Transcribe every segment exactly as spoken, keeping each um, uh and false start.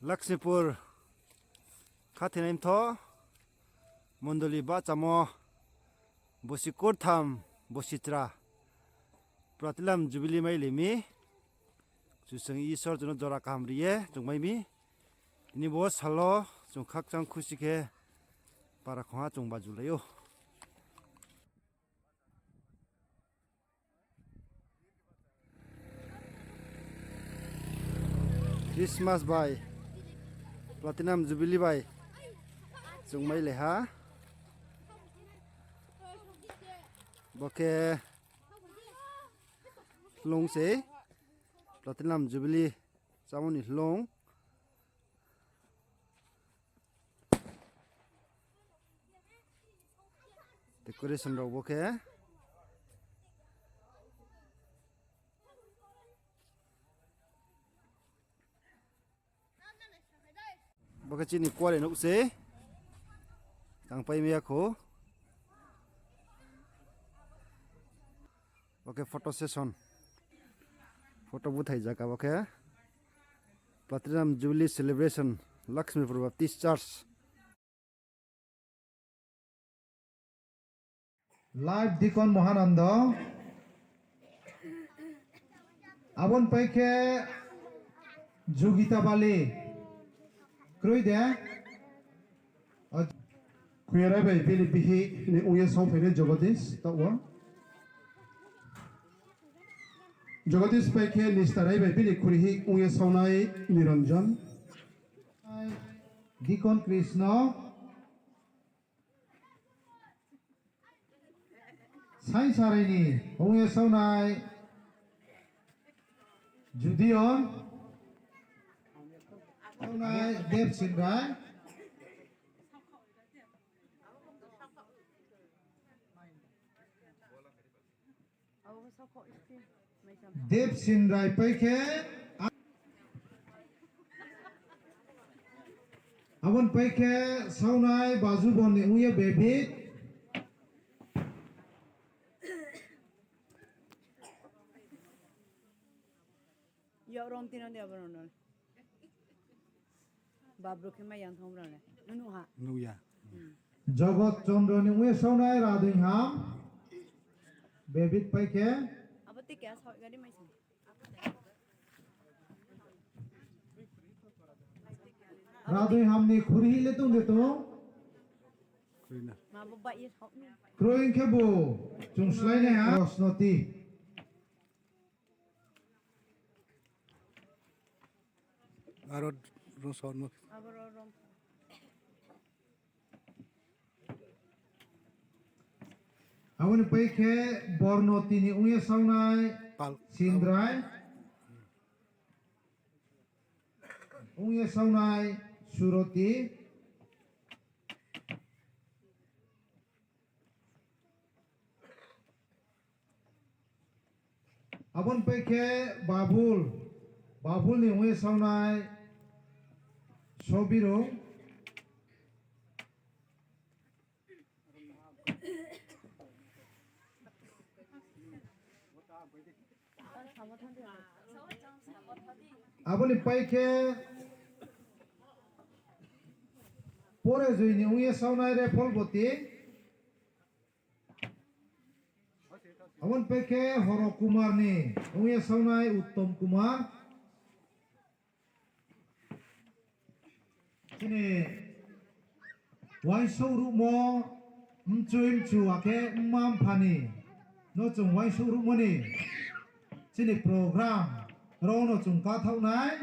Lakshmipur khathoinai mtho mondoli bahchamo bosi kurtham bosi chra Platinum Jubilee mailai mi. Kchusoyang Isor chung no jora kaham ri ye chung mai mi. Tini bo sal wo chung khakchang khusi khe para khongha chung bajulai ou. Christmas bai, Platinum Jubilee bai chung mailai ha. Bo khe hloung se, Platinum Jubilee chámo ni hloung. Decoration rao bo khe. Bo khe chini kuarenouh se. Tangpai mi ya kho. Bo khe photo session. Photo búthai zaga bo khe. Platinum Jubilee Celebration, Lakshmipur Baptist Church. Live Deacon Mohanando. Abo ni pai khe Jugita Bali. Kroi de? Khuirai bai bini bihih ni ong ye saohphainai Jagadish, taoh wo. Jagadish pai khe Nistarai bai bini khurihih ong ye saonai Niranjan. Deacon Krishna. Sainsarai ni ong ye saonai Judion, saonai Debsin Rai. Debsin Rai pai khe, abo ni pai khe saonai Bajubon ni ong ye Bebit. Yak rom tino de abo rao no. Babru khe mai yang thong rao le. Nuh ha. Nuh ya. Jagat Chandra ni ong ye saonai Radhoingham. Bebit pai khe. Abo te kya sao gari mai sa. Radhoingham ni khurihih le tong de tong. Kroi khe bo chung slái nai ha. Rosnoti. Aro rung saonmo. Abo ni pai khe Bornoti ni ong ye saonai Sindrai. Ong ye saonai Suroti. Abo ni pai khe Babul, Babul ni ong ye saonai Sobirung. Abo ni pai khe Porejoi ni ong ye saonai Repholboti. Abo ni pai khe Horo Kumar ni ong ye saonai Uttom Kumar. Chini uaingsouh ruhmo mchui mchu akhe mma mpha ni no chung uaingsouh ruhmo ni chini program rao no chung kathaoh nai.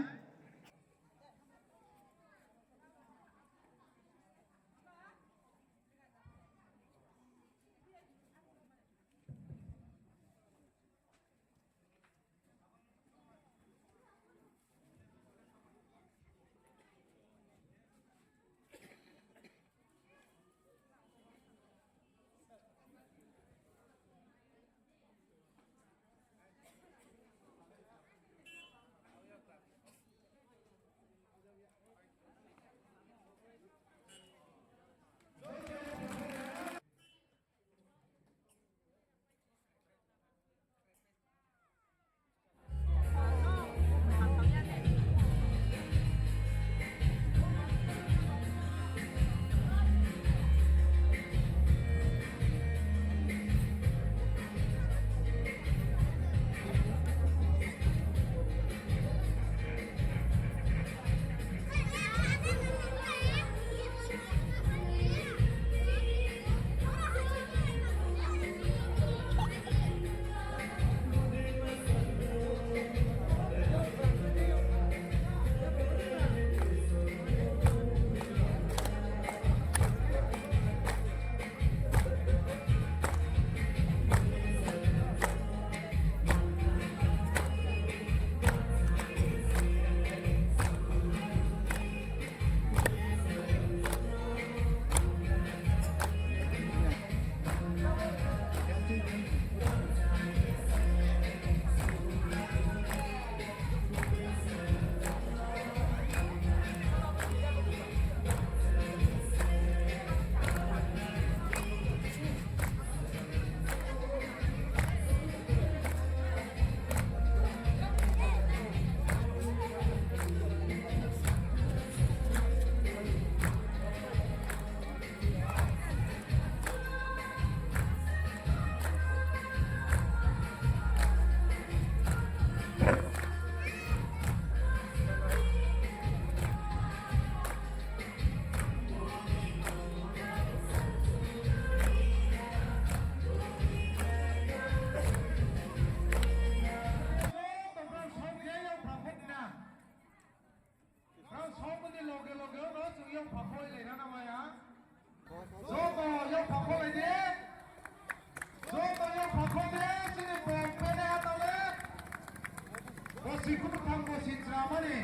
Sramani,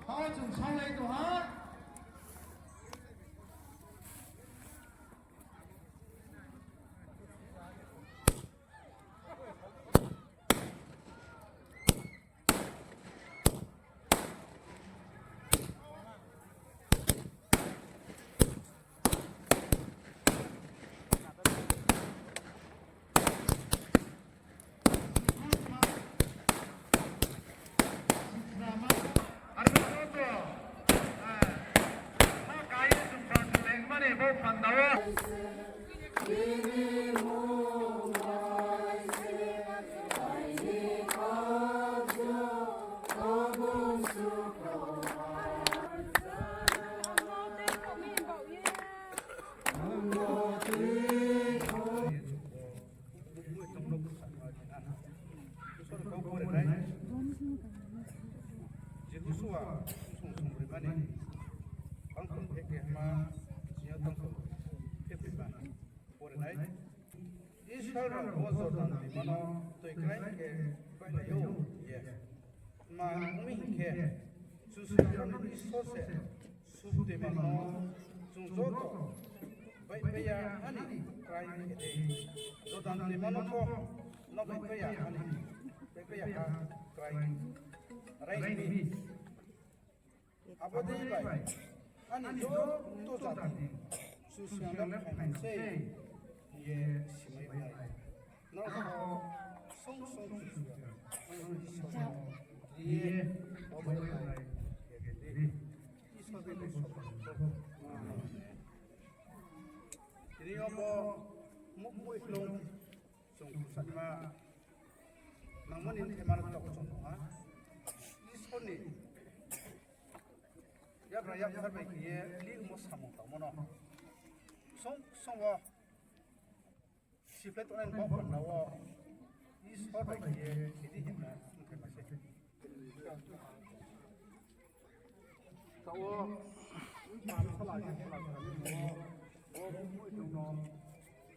ha chung saulai tong ha. Isor kau pore nai. Jehosua song songbroi mani bangkon phekhe ma, chini yo tongthou phekhe ma pore nai. Israel rao bo Jordan toima no tui krai khe bailai ou hing ye. Tma ong mi hing khe, Kchusoyang rao ni Isor se suktoima no chung joto baihpai ya ha ni krai khe dei. Jordan toima no pho no baihpai ya ha ni, baihpai ya ha krai rai mi. Abo dei bai, ani joto jati Kchusoyang le phainai sei hing ye simai nai. Nrao pho song song Kchusoyang, Isor no ri ye, abo dei bai, Isor bai Isor bai. Tini yo bo muhmoi hlung chung khruhsanma nangmo ni themar ktok chung nung ha. Isor ni yakgra yakchar bai khe ye limo samung tangmo no song song wo siphlai tongnai ni baoh panda wo Isor bai khe ye sidi himna mthai ma se. Taoh wo, bsa sala ye sala sala ni bo, bo muhmoi hlung no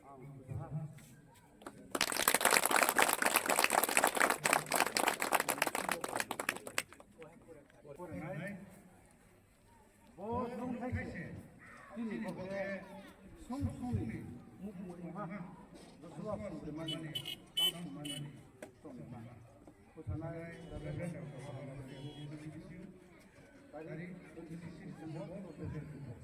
ang puja ha. Pore nai. Bo hlung thai se, chini bo khe song song ni muhmoi ong ha, Josua songbroi mani, tang song mani, tong ma. Phusanai, Reverend Doctor Tari, twenty six December, two thousand twenty-four.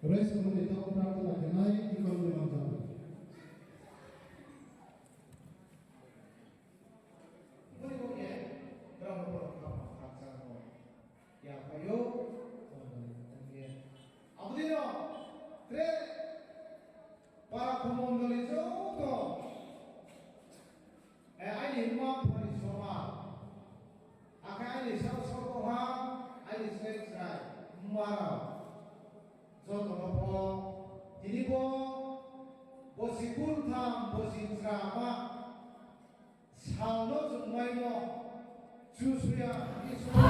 Rais kamo ni tau prarthana khe nai, tikam ni manjang. Bori bo ye, brao no boro khama khakchang no. Ya phaio, abo dei no, tre, para khomon doli joto. Eh, aini mma mpha ni soma, akhe aini sao sao ha, aini slái chrai, mma rao, joto no pho, tini bo, bosi kurtham, bosi chra ma, sal no chungmaimo, Kchusoyang Isor.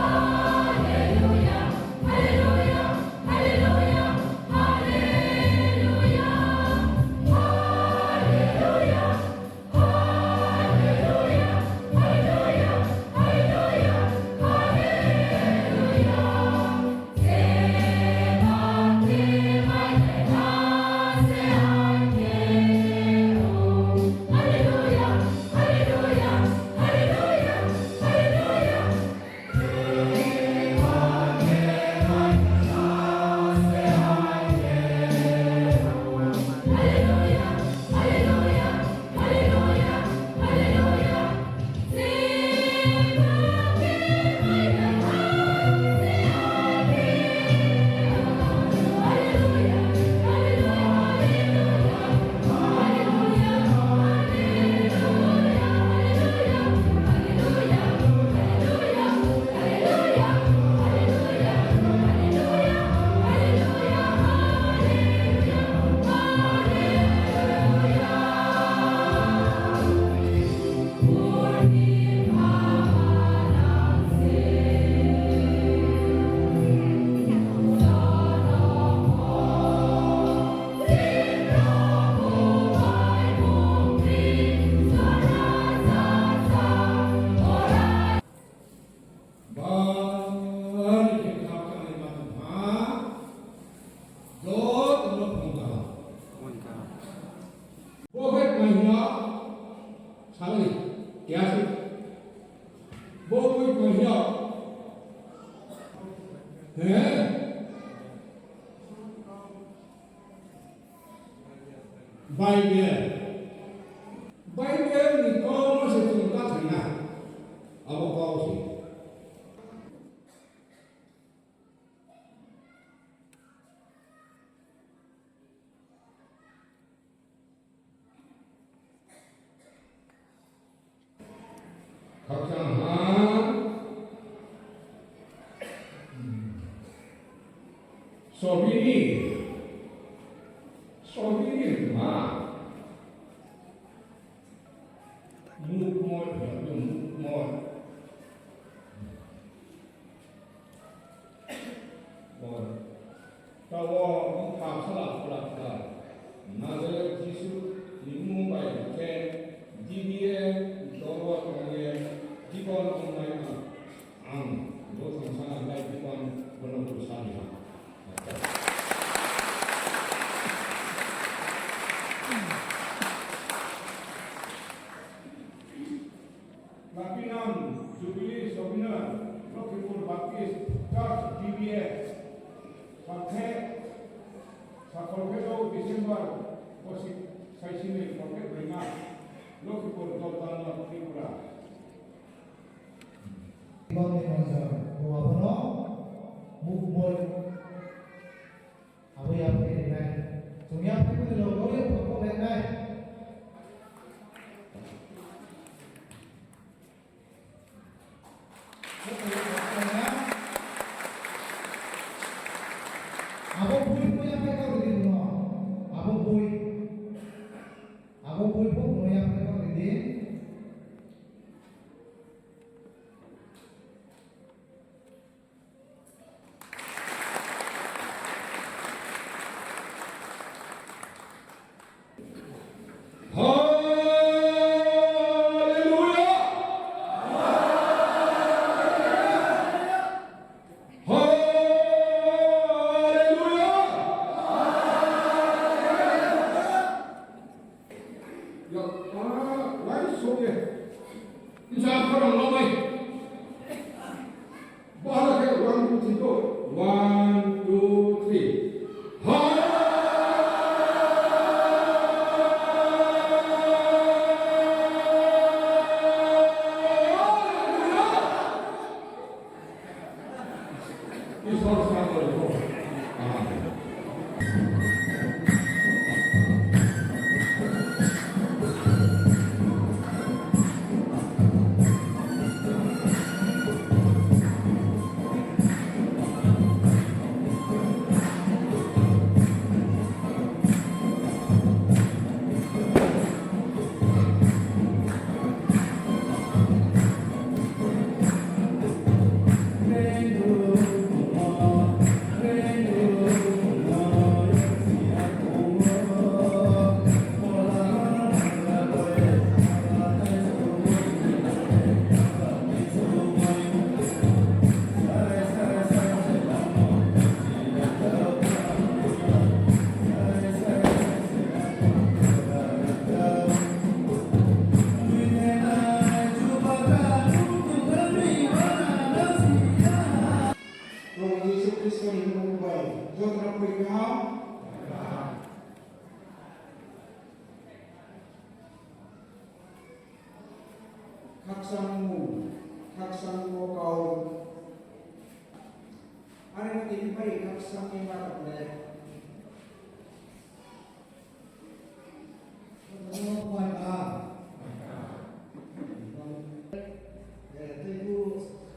Khakchang ha. Sobini. Sobini ma. Mukmoi, mukmoi. Taoh wo bung kha sala phola kha, Nazareth Jisu ni mmung bai khe D B A dol wo tong ye dikon ongnai no ang bo thangsa nai dikon bono bo sani ha. Lapinang Jubilee Souvenir, Lokhipur Baptist Church D B A, sakhe, sakholkhe do December, bosik saisini kholkhe brima, Lokhipur Doltando, Tripura. Ibang ni manjang, bo abono, mukmoi. Abo yapri rinai. Chung yapri ni logo ye pokok lenai. Abo boi pho yapri kau ridi no. Abo boi. Abo boi pho mo yapri kau ridi. Haleluya! Haleluya! Ya, ah, wai so ye. Nsa khorang lamai. Bahala khe one, two, three go. One, two, three. Haleluya! Isor sabo rikho. Amen. Probu Jisu Khristo ni mmung bai joto no poi kaham. Khakchangmung, khakchangmo kau. Are no tini bai khakchang ni ma tong le. Ano bai ka. Eh, tei bu,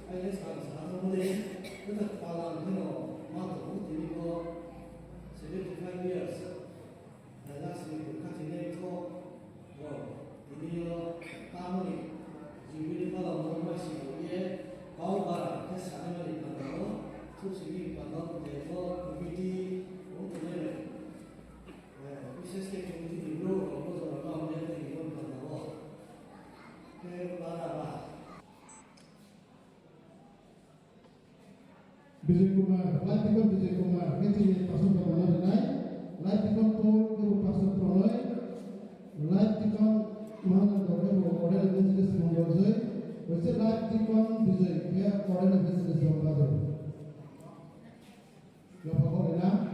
ai le sa, sa tong le. Kata pala kheno, ma tong bu tini ko seventy five years. Last week khathoi nai kho, o, tini yo tamo ni Jubilee pala wo ma si ye, kau bara khe sanai mani panda wo, thusi ni panda wo, tei bo committee, o, tongnai rao, eh, bises khe committee ni brouh rao, bo jora ma hing ye tini bo panda wo. Khe bara ba. Bijoy Kumar, Light Deacon Bijoy Kumar, khe chini pastor Pranay rinai, Light Deacon Paul, khe bo pastor Pranay, Light Deacon Mahananda, khe bo Ordained Evangelist Mongol Joy, bo se Light Deacon Bijoy, khe Ordained Evangelist Jombadur. Yapha kau rina.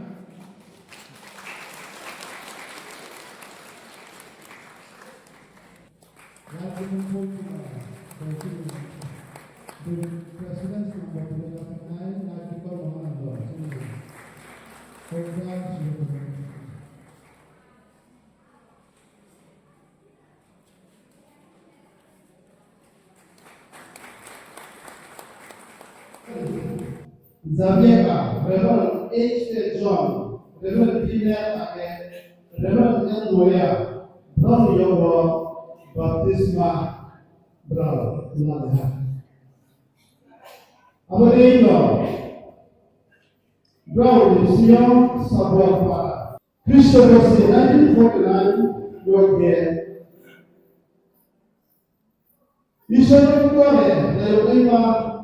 Light Deacon Paul Kumar, President Sumba Pulila Phanai, Light Deacon Mahananda, Sumba. Kau rina, Sumba. Jamaica, Reverend H K John, Reverend Pinel, akhe Reverend N Noya, brao ni yag wo baptisma brao la ha. Abo dei no brao ni bsing yo sabo para. Khristo bo se nineteen forty nine yo khe Isor no kuare naironaima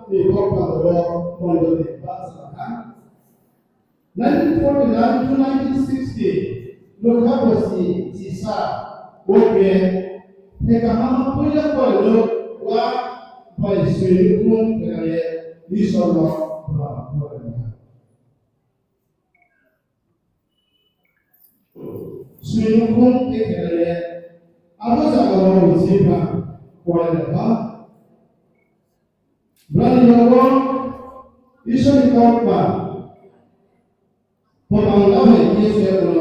ni kok panda wo mondoli bahcha ha. Nineteen forty nine to nineteen sixty, Lukha bo si chisa wo khe, theka hama poila kuare no wa bai soi nukhung theka ye Isor no kuare ha. Soi nukhung khe khe ye, abo zaga wo bo si ba kuare ha. Brao ni yag wo Isor ni kautma, phamang la bai khe se no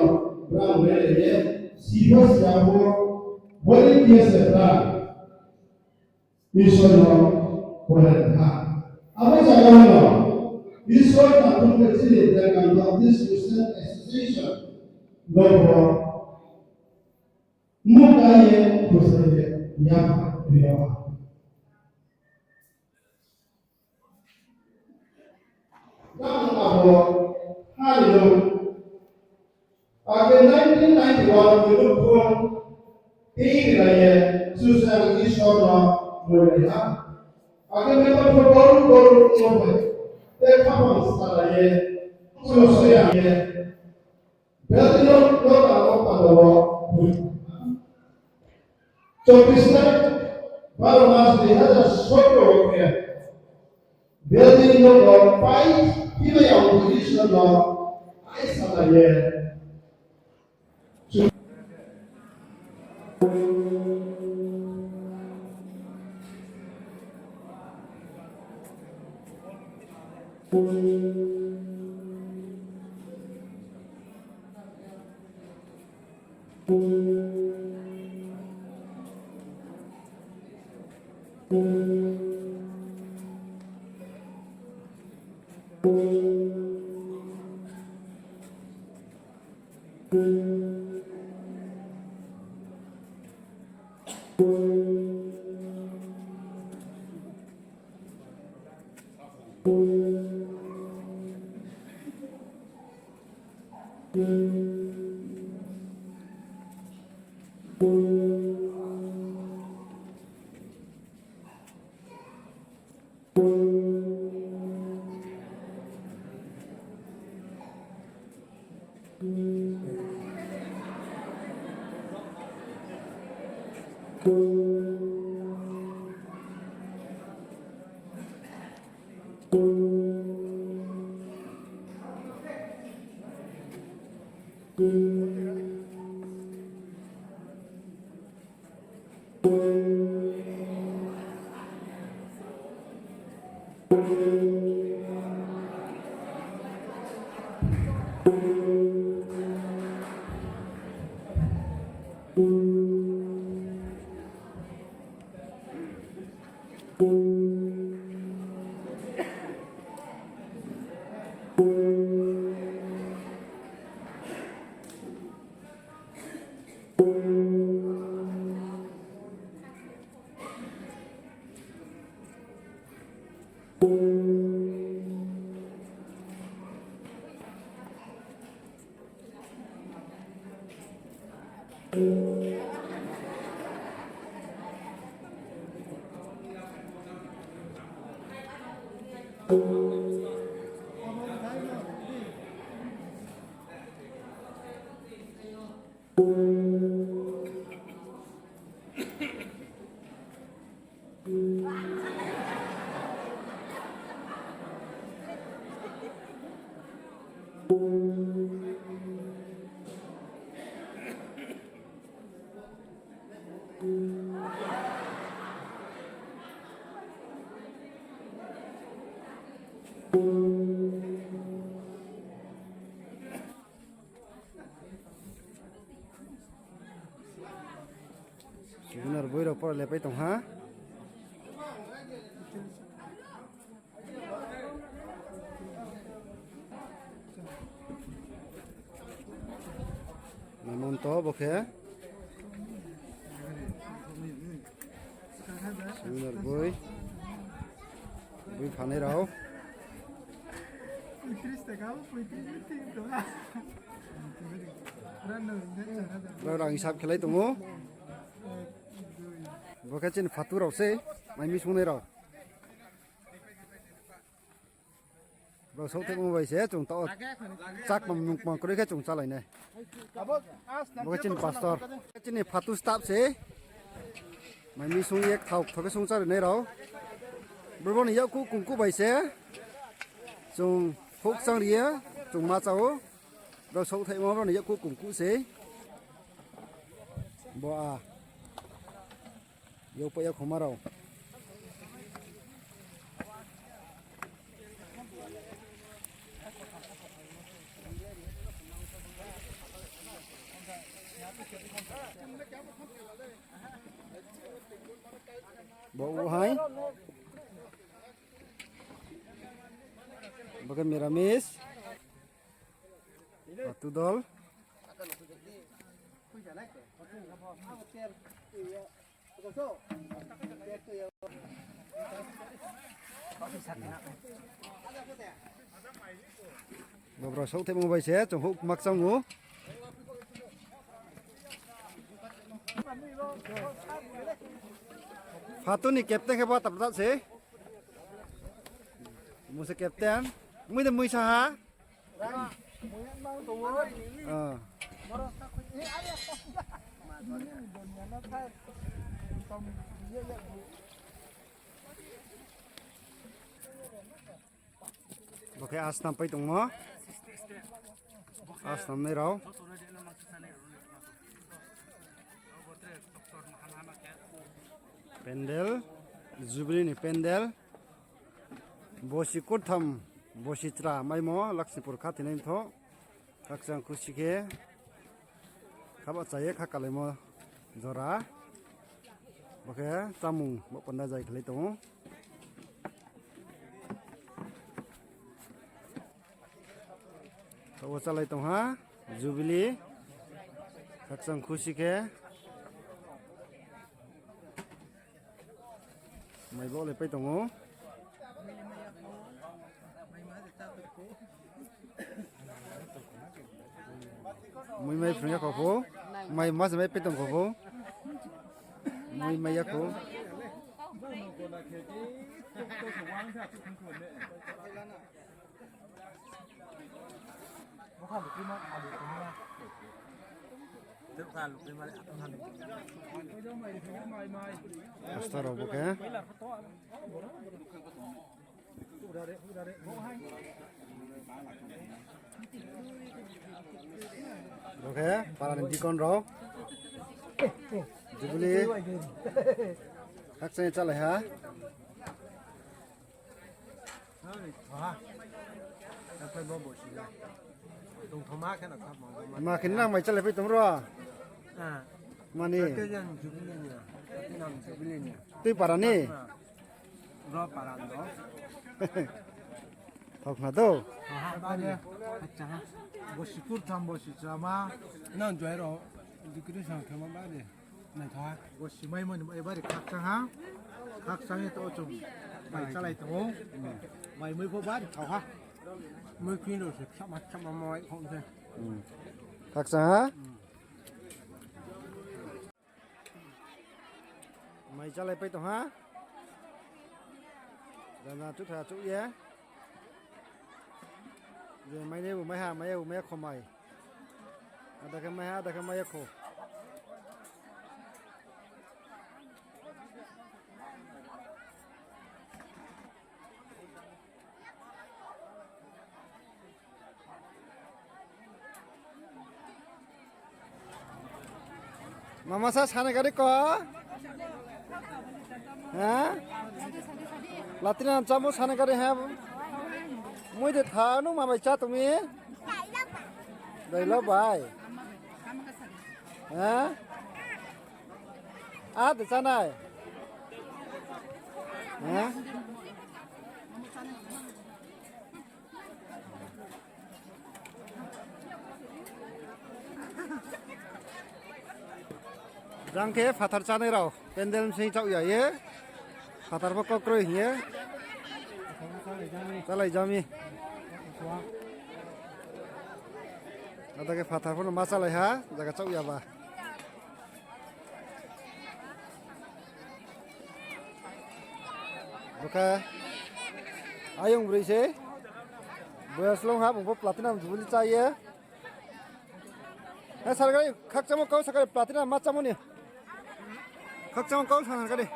brao bai ye, sibo siya pho, bori khe se brao Isor no kuare ha. Abo zaga no Isor ta thung khe chini Dekan Baptist Christian Association no pho muka ye, kusa ye, ya, ya. Tamo abo, hali no. Akhe nineteen ninety one ni nukhung, tei ri lai ye, Kchusoyang Isor no moi ri ha. Akhe member pho boru boru no bai, tei khaphang salai ye, Kchusoyang ye, Belti no, no ta no ta no. Chobbish tarik, baro mas dui hazar sotro wo khe, Belti no bo pai, himai opposition no, ai salai ye. Junar boi rao pora lepai tong ha. Monto bo khe. Senior boi. Boi phanai rao. Brao rang hisab khelai tong ou. Bo khe chini phatu rao sei, mai mi sungnai rao. Brao souhthaimo bai se chung taoh chakmang nungkmang kroi khe chung chálai nai. Bo khe chini pastor. Chini phatu staff se. Mai mi sung ye kthao kthao khe sung chári nai rao. Brao ni yakkuh kungkuh bai se chung houhkchang ri ye chung ma chá ou. Brao souhthaimo brao ni yakkuh kungkuh se. Bo a. Yaupai yakhoma rao. Bo u hai. Bo khe meramis. Phatu dol. Bo brao souhthaimo bai se chung houh makchang ou. Phatu ni captain khe bo tapta se. Mung se captain. Mui de mui sa ha. Ah. Bo khe asnam pai tongmo. Asnam nai rao. Pandal, Jubilee ni pandal. Bosi kurtham, bosi chra maimo Lakshmipur khathoinai mthoh. Khakchang khusi khe khaba cha ye kha kalaimo jora. Bo khe chámung bo panda jai khlai tong ou. Taoh wo chálai tong ha, Jubilee. Khakchang khusi khe. Mai bo le pai tong ou. Mui mai phrung ya kho pho. Mai ma se mai pai tong kho pho. Mui mai ya kho. Pastor rao bo khe. Bo khe para ni deacon rao. Jubilee. Khakchang ye chálai ha. Ma khe nang mai chálai pai tong ro. Mani. Tui para ni. Thok na do. Bo sikur tham bo si chama. Nang joi ro. Dikri sang thama ba de. Naitha. Bo si mai mani bari khakchang ha. Khakchang ye to chung. Mai chálai tong ou. Mai mui pho bari thao ha. Mui khin ro se khama khama mai khong se. Khakchang ha. Mai chálai pai tong ha. Jana chutha chuh ye. Je mai ni bu mai ha, mai ya bu mai ya kho mai. Ada khe mai ha, ada khe mai ya kho. Mama sa sana gari ko? Ha? Latri nam chamo sana gari ha? Mui de tha nung ma bai cha tumi? Dai lo bai. Ha? A de chanai. Ha? Jang khe phathar chánai rao, pandal bsing chaoh ya ye. Phathar pho kau kroi hing ye. Chálai ja mi. Ata khe phathar pho no ma chálai ha, zaga chaoh ya ba. Bo khe ayong broi se. Boya slong ha, bung pho platinum jubilee chá ye. He, sar gari, khakchangmo kau sa kari, platinum ma chámo ni. Khakchangmo kau sa kari.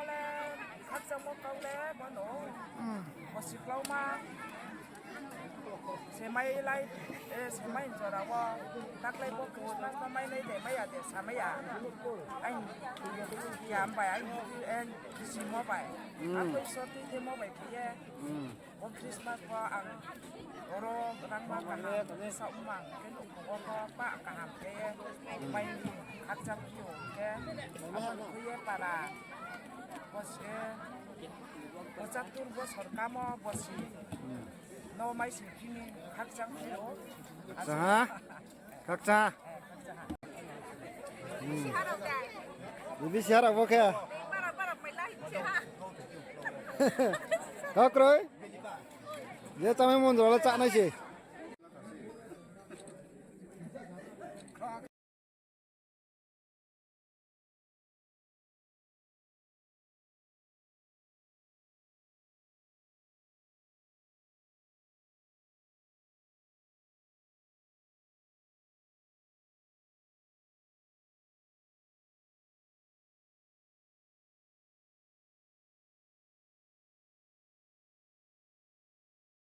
Khakchangmo kau le, bono. Bosi klauma. Semai lai, semai jora wo. Taklai bo Christmas no mai nai de, mai ya de, samai ya. Ai, ya bai, ai, simo bai. Ako isor tui themo bai khe ye. Bo Christmas bo ang oro rangma kaham saohmang khe nuhkhong wo pho pa kaham khe mai khakchang phi o khe abo khui ye para bo se bo chaktur bo sorkamo bo si no mai sing phi ni khakchang phi o. Khakchang ha? Khakchang ha. Bibi siha rao bo khe. Kakroi? Je chámai mondro le chánai se.